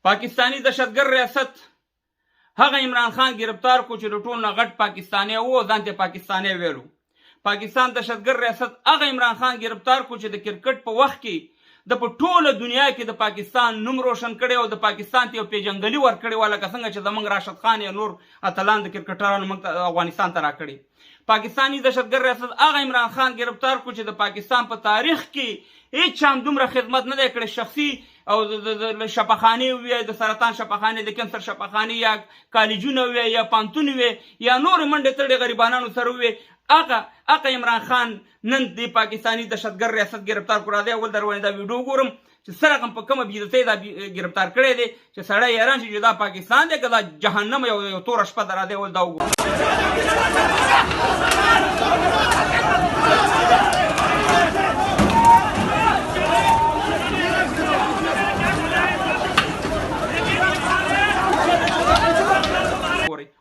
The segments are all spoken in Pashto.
پاکستاني دهشتګر ریاست هغه عمران خان ګرفتار کو چې د ټولو نه غټ پاکستانی وو او ځان ته پاکستانی ویلو. پاکستان دهشتګر ریاست هغه عمران خان ګرفتار کو چې د کرکټ په وخت کې د په ټوله دنیا کې د پاکستان نوم روشن کړی او د پاکستان ته یو پیژنګلي ورکړې وه، لکه څنګه چې زمونږ راشد خان یا نور اتلان د کرکټرانو موږ ته افغانستان ته راکړي. پاکستاني دهشتګر ریاست هغه عمران خان ګرفتار کړو چې د پاکستان په تاریخ کې هیڅ چا هم دومره خدمت نه دی کړی، شخصي او د شفاخانې وي، د سرطان شفاخانې، د کینسر شفاخانې، یا کالجونه وي، یا پانتون وي، یا نورې منډې ترړې غریبانانو سره وي. هغه عمران خان نن د پاکستاني دهشتګر ریاست ګرفتار کړو. راځئ اول در باندې دا ویډیو وګورم چې څه رقم په کومه بېعزتۍ دا ګرفتار کړی دی چې سړی حیران شي چې دا پاکستان دی که دا جهنم یو توره شپه ده. راځئ اول دا وګورم.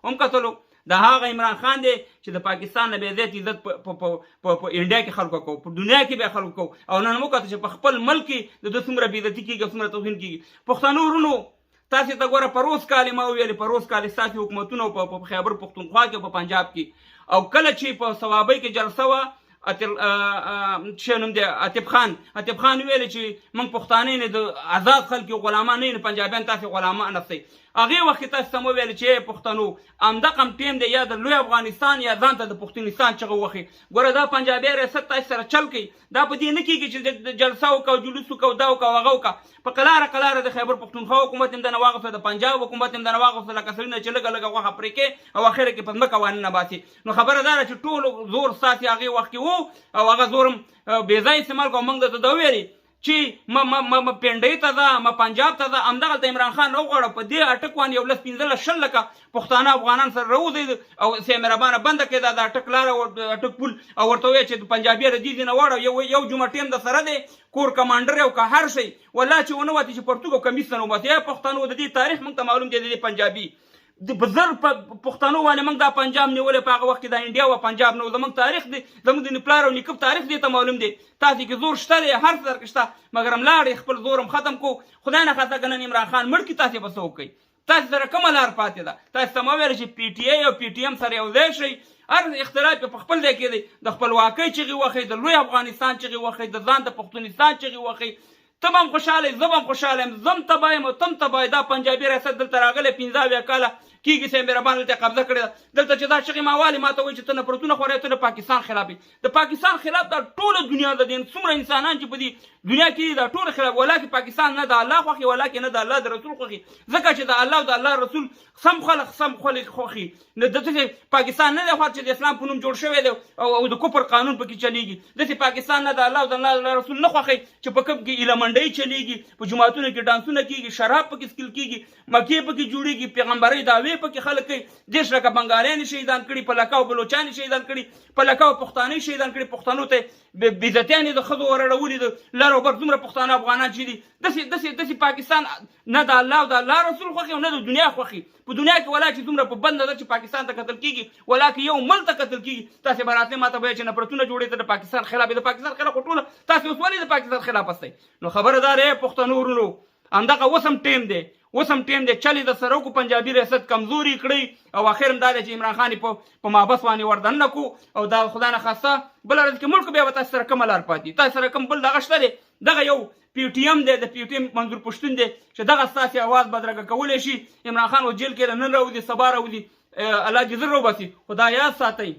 هم کتلو دا هغه عمران خان دی چې د پاکستان نه بې زیات عزت په په په په په انډیا کې خلکو کو، په دنیا کې به خلکو کو، او نن موږ ته چې په خپل ملک کې د ده څومره بې عزتي کېږي، څومره توهین کېږي. پښتنو ورونو، تاسې ته ګوره پروس کال ما وویل، پروس کال ستاسې حکومتونه په خیبر پښتونخوا کې او په پنجاب کې، او کله چې په صوابۍ کې جلسه وه، څه نوم دی، عاطف خان ویل چې موږ پښتانه نه د آزاد خلک یو، غلامان نه، پنجابیان تاسې غلامان استئ. هغې وخت کې تاسې ته مو ویل چې پښتنو همدقم ټیم دی، یا د لوی افغانستان یا ځان ته د پښتونستان چغه وخی. ګوره دا پنجابی ریاست تاسې سره چل کوي. دا په دې نه کېږي چې جلسه وکړه، جلوس وکړه، دا وکړه، هغه وکړه. په قلاره قلاره د خیبر پښتونخوا حکومت هم دنه واغسته، د پنجاب حکومت هم دنه واغسته، لکه سړي نه چې لږه لږه غوښه پرې کوي او اخره کې په ځمکه وانه باسي. نو خبره دا ده چې ټول زور ستاسې هغې وخت کې وو او هغه زور هم بې ځایه استعمال کړو. موږ درته دا وویلې چې مه مه مه مه پنډۍ ته ځه، مه پنجاب ته ځه، همدغلته عمران خان راوغواړه. په دې اټک باندې یو لس پنځلس شل لکه پښتانه افغانان سره راوځئ او سه مهربانه بنده کړئ دا د اټک لاره او اټک پول، او ورته ووایه چې پنجابي د دې ځای نه واړه. یو جمعه ټیم د سره دی، کور کمانډر او که هر شی والله چې ونه وتي چې پرتوګ او کمیس ته نه وباسي. ای پښتنو، د دې تاریخ موږ ته معلوم دی. د دې پنجابي د په زر پښتنو باندې موږ دا پنجاب نیولی، په هغه وخت کې دا انډیا و پنجاب نه. زموږ تاریخ دی، زموږ د پلار او نیکه تاریخ دی ته معلوم دی. تاسې کې زور شته دی، هر څه درکې شته، مګر هم لاړې خپل زور هم ختم کو. خدای نه خاصه که نن عمران خان مړ کړي، تاسې به څه وکړئ؟ تاسې سره کومه لار پاتې ده؟ تاسې ته ما ویل چې پي ټي ای او پي ټي ایم سره یو ځای شئ، هر اختلاف په خپل ځای کې دی، د خپلواکۍ چغې وخئ، د لوی افغانستان چغې وخئ، د ځان د پښتونستان چغې وخئ. ته به هم خوشحاله یې، زه به هم خوشحاله یم، زه هم تباه یم او ته هم تباه یې. دا پنجابي ریاست دلته راغلی، 75 کاله کېږي چې مهربان دلته قبضه کړې ده. دلته چې دا چغې ما والي، ما ته وایي چې ته نفرتونه خورې، ته د پاکستان خلاف یې. د پاکستان خلاف دا ټوله دنیا ده، څومره انسانان چې په دې دنیا کې دي دا ټول خلاف. ولاکې پاکستان نه د الله خوښي، ولاکې نه د الله د رسول خوښي، ځکه چې د الله او د الله رسول سم خلک سم خلک خوښي. نو داسې پاکستان نه دی خوښ چې د اسلام په نوم جوړ شوی دی او د کفر قانون پکې چلیږي. داسې پاکستان نه د الله او د الله رسول نه خوښي چې په کوم کې ایله منډۍ چلیږي، په جوماتونو کې ډانسونه کیږي، شراب پکې څکل کیږي، مکې پکې جوړیږي، پیغمبرۍ دعوې پکې خلک کوي. 30 لکه بنګالیان یې شهیدان کړي، په لکاو بلوچان یې شهیدان کړي، په لکاو پښتانه یې شهیدان کړي، پښتنو ته بې عزتیانې د ښځو ور اړولي، د لر او بر څومره پښتانه افغانان چې دي. داسې داسې داسې پاکستان نه د الله او د الله رسول خوښي او نه د دنیا خوښي. په دنیا کې ولا چې څومره په بد نظر چې پاکستان ته کتل کیږي، ولا کې یو ملک ته کتل کیږي. تاسې به راتلئ ما ته به چې نفرتونه جوړې، ته د پاکستان خلاف، د پاکستان خلاف خو ټوله تاسې اوس ولې د پاکستان خلاف استئ؟ نو خبره دا ده پښتنو ورونو، همدغه اوس هم ټیم دی، اوس هم ټیم دی، چلې د سره وکړو، پنجابي ریاست کمزوري کړئ، او اخر هم دا دی چې عمران خان په محبس باندې وردننه کو. او دا خدای نه خواسته بله ورځ کې ملک بیا به تاسو سره کومه لار پاتې؟ تاسو سره کوم بل دغه شته دی؟ دغه یو پي ټي ایم دی، د پي ټي ایم منظور پښتون دی چې دغه ستاسې اواز بدرګه کولی شي. عمران خان اوس جیل کې نن راوځي، سبا راوځي، الله دې زر وباسي. خو دا یاد ساتئ،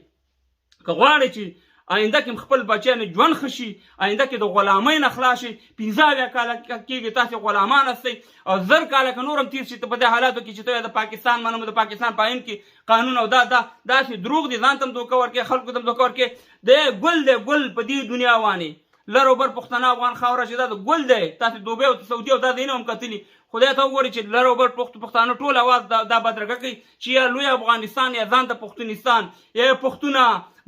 که غواړئ چې آینده کې خپل بچیان ژوند ښه شي، آینده کې د غلامۍ نه خلاص شي، 75 کاله کېږي تاسې غلامان استئ او 1000 کاله که نور هم تېر شي، ته په دې حالاتو کې چې ته د پاکستان منم، د پاکستان په آئین کې قانون او دا دا داسې دروغ دي، ځان ته هم دوکه ورکوې، خلکو ته هم دوکه ورکوې. دی ګل دی، ګل په دې دنیا باندې لر او بر پښتانه افغان خاوره چې دا د ګل دی. تاسې دوبۍ او سعودي او دا ځایونه هم کتلي، خدای ته وګورئ چې لر او بر پښتانه ټول اواز دا بدرګه کوي چې یا لوی افغانستان یا ځان ته پښتونستان. یا پښتونه،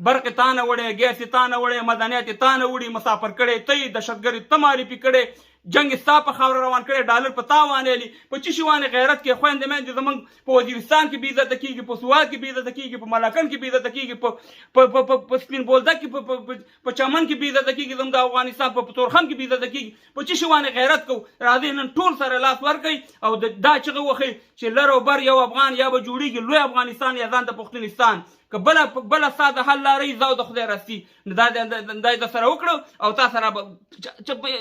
برق تا نه وړی، ګیس تا نه وړی، مدنیت تا نه وړي، مسافر کړی ته یې، دهشتګري ته معرفي کړی. جنګ ستا په خاوره روان کړی، ډالر په تا وانه لي، په چی شي وانه غیرت کې. خويندې مېندې زمونږ په وزیرستان کې بې عزته کېږي، په سوات کې بې عزته کېږي، په ملاکنډ کې بې عزته کېږي، په سپین بولدک کې، په چمن کې بې عزته کېږي، زموږ د افغانستان په تورخم کې بې عزته کېږي. په چی شي وانه غیرت کو؟ راځئ نن ټول سره لاس ورکړئ او دا چغه وخی چې لر او بر یو افغان، یا به جوړیږي لوی افغانستان یا ځان ته پښتونستان. که بله ستا د حل لارې زه او د خدای راسي، نو دا د سره وکړو او تا سره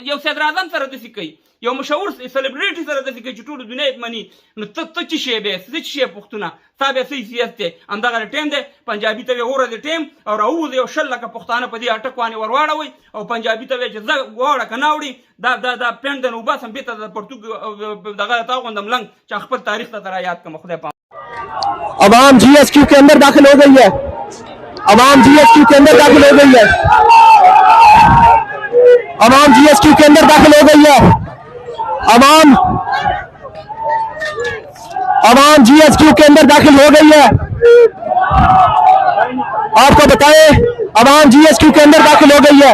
یو صدراعظم سره داسې کوي، یو مشهور سلیبریټي سره داسې کوي چې ټوله دنیا یې مني، نو ته څه شی بیا، څه شی پښتونه، ستا بیا څه حیثیت دی؟ همدغه ټیم دی، پنجابي ته وایي ورځې ټیم او راووځئ او 20 لکه پښتانه په دې اټک باندې ورواړوئ او پنجابي ته وایي چې زه واوړه که نه اوړي دا پنډ دی نو وباسم بېرته د پرتوګ دغه ته اغوندم لنګ چې خپل تاریخ ته را یاد کړم. خدای پاک. अवाम जीएचक्यू के अंदर दाखिल हो गई है, अवाम जीएचक्यू के अंदर दाखिल हो गई है, अवाम जीएचक्यू के अंदर दाखिल हो गई है, अवाम अवाम जीएचक्यू के अंदर दाखिल हो गई है। आपको बताएं, अवाम जीएचक्यू के अंदर दाखिल हो गई है।